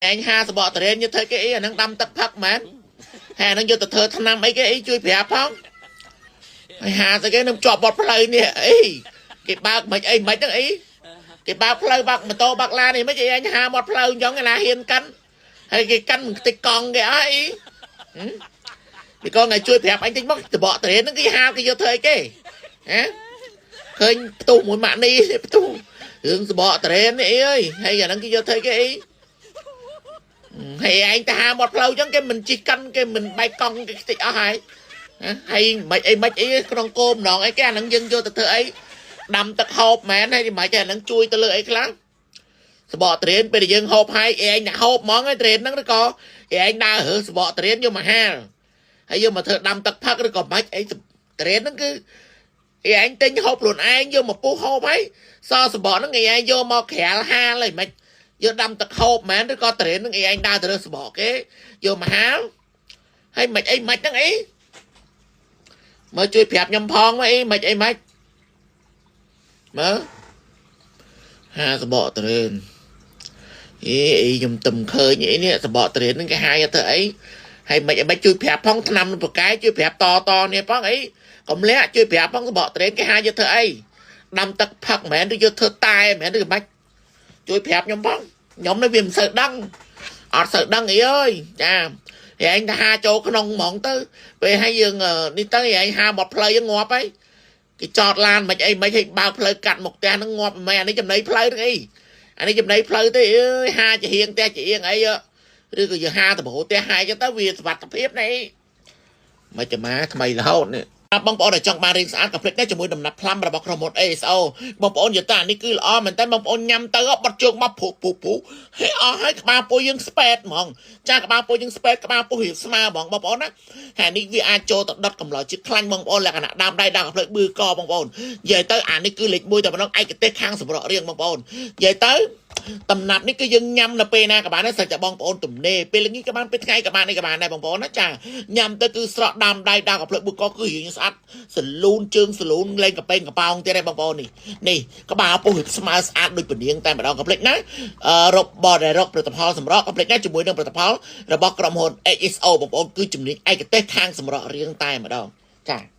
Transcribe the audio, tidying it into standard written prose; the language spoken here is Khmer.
ឯងហាសបកតរេនយកធ្វើគេអីអាហ្នឹងដាំទឹកផឹកមែនហើយអាហ្នឹងយកទៅធ្វើថ្នាំអីគេអីជួយប្រាប់ផងហើយហាស្អីគេនឹងជាប់បត់ផ្លូវនេះអីគេបើកមិនអីមិនហ្នឹងអីគេបើកផ្លូវបើកម៉ូតូបើកឡានអីមិនអីអញហាមាត់ផ្លូវអញ្ចឹងឯណាហ៊ានកាន់ហើយគេកាន់មិនខ្ទេចកង់គេអីពីកងឲ្យជួយប្រាប់អញតិចមកសបកតរេនហ្នឹងគេហាគេយកធ្វើអីគេហ៎ឃើញផ្ទុះមួយម៉ាក់នេះផ្ទុះរឿងសបកតរេននេះអីអើយហើយអាហ្នឹងគេយកធ្វើអីគេអី ហើយឯងទៅហាមាត់ផ្លូវចឹងគេមិនជិះកាន់គេមិនបែកកង់គេខ្ទេចអស់ហើយហើយមិនអីមិនអីក្នុងគោម្ដងអីគេអាហ្នឹងយើងយកទៅធ្វើអីដាំទឹកហូបមែនហើយមិនអាហ្នឹងជួយទៅលើអីខ្លះសបកត្រៀនពេលដែលយើងហូបហើយឯងអ្នកហូបហ្មងឯត្រៀនហ្នឹងឬក៏ឯងដើររើសបកត្រៀនយកមកហាលហើយយកមកធ្វើដាំទឹកផឹកឬក៏មិនអីត្រៀនហ្នឹងគឺឯងទិញហូបខ្លួនឯងយកមកពុះហូបហើយសសបកហ្នឹងឯងយកមកក្រាលហាលហើយមិនយកដាំទឹកហូបមែនឬក៏ត្រេននឹងឯងដើរទៅរើសបកគេយកមកហាលហើយមិនអីមិនហ្នឹងអីមើលជួយប្រាប់ខ្ញុំផងមកអីមិនអីមិនមើលហាសបកត្រេនអីអីខ្ញុំទំឃើញអីនេះសបកត្រេនហ្នឹងគេហាយទៅអីហើយមិនអីមិនជួយប្រាប់ផងឆ្នាំនឹងប្រកែជួយប្រាប់តតនេះផងអីកំលាក់ជួយប្រាប់ផងសបកត្រេនគេហាយយកធ្វើអីដាំទឹកផឹកមែនឬយកធ្វើតែមែនឬមិនជួយប្រាប់ខ្ញុំផងខ្ញុំនេះវាមិនសូវដឹងអត់សូវដឹងអីអើយចាឯងទៅហាចូលក្នុងហ្មងទៅពេលឲ្យយើងនេះទៅឯងហាមាត់ផ្លូវងាប់ហើយគេចតឡានមិនអីមិនឲ្យបើកផ្លូវកាត់មុខផ្ទះហ្នឹងងាប់មិនអានេះចំណៃផ្លូវហ្នឹងអីអានេះចំណៃផ្លូវទេអើយហាជាហៀងផ្ទះជាហៀងអីឬក៏យើងហាដបោផ្ទះហាចឹងទៅវាសុវត្ថិភាពនេះមិនចាំមកថ្មីរហូតនេះបងប្អូនដែលចង់បានរាងស្អាតក៏ភ្លេចដែរជាមួយដំណាប់ផ្លាំរបស់ក្រុមហ៊ុន ASO បងប្អូនយល់តានេះគឺល្អមែនតើបងប្អូនញ៉ាំទៅបត់ជើងមកព្រុព្រុព្រុហើយអស់ហើយក្បាលពោះយើងស្ប៉ែតហ្មងចាក្បាលពោះយើងស្ប៉ែតក្បាលពោះរៀងស្មើហ្មងបងប្អូនណាហើយនេះវាអាចចូលទៅដុតកម្លោជាតិខ្លាញ់បងប្អូនលក្ខណៈដើមដៃដើមផ្លូវបឺកបងប្អូននិយាយទៅអានេះគឺលេខ1តែម្ដងឯកទេសខាងសម្រក់រាងបងប្អូននិយាយទៅតំណាប់នេះគឺយើងញ៉ាំនៅពេលណាក៏បានដែរស្រេចតែបងប្អូនទំនេរពេលល្ងាចក៏បានពេលថ្ងៃក៏បាននេះក៏បានដែរបងប្អូនណាចាញ៉ាំទៅគឺស្រក់ដើមដៃដើមកាផ្លូវបឺកគឺរៀងស្អាតសលូនជើងសលូនលេងកប៉េងកប៉ោងទៀតដែរបងប្អូននេះនេះក្បាលពោះរៀបស្មើស្អាតដូចពនាងតែម្ដងកុំភ្លេចណាអឺរកបរិរកផលិតផលសម្រក់កុំភ្លេចណាជាមួយនឹងផលិតផលរបស់ក្រុមហ៊ុន HSO បងប្អូនគឺជំនាញឯកទេសខាងសម្រក់រាងតែម្ដងចា។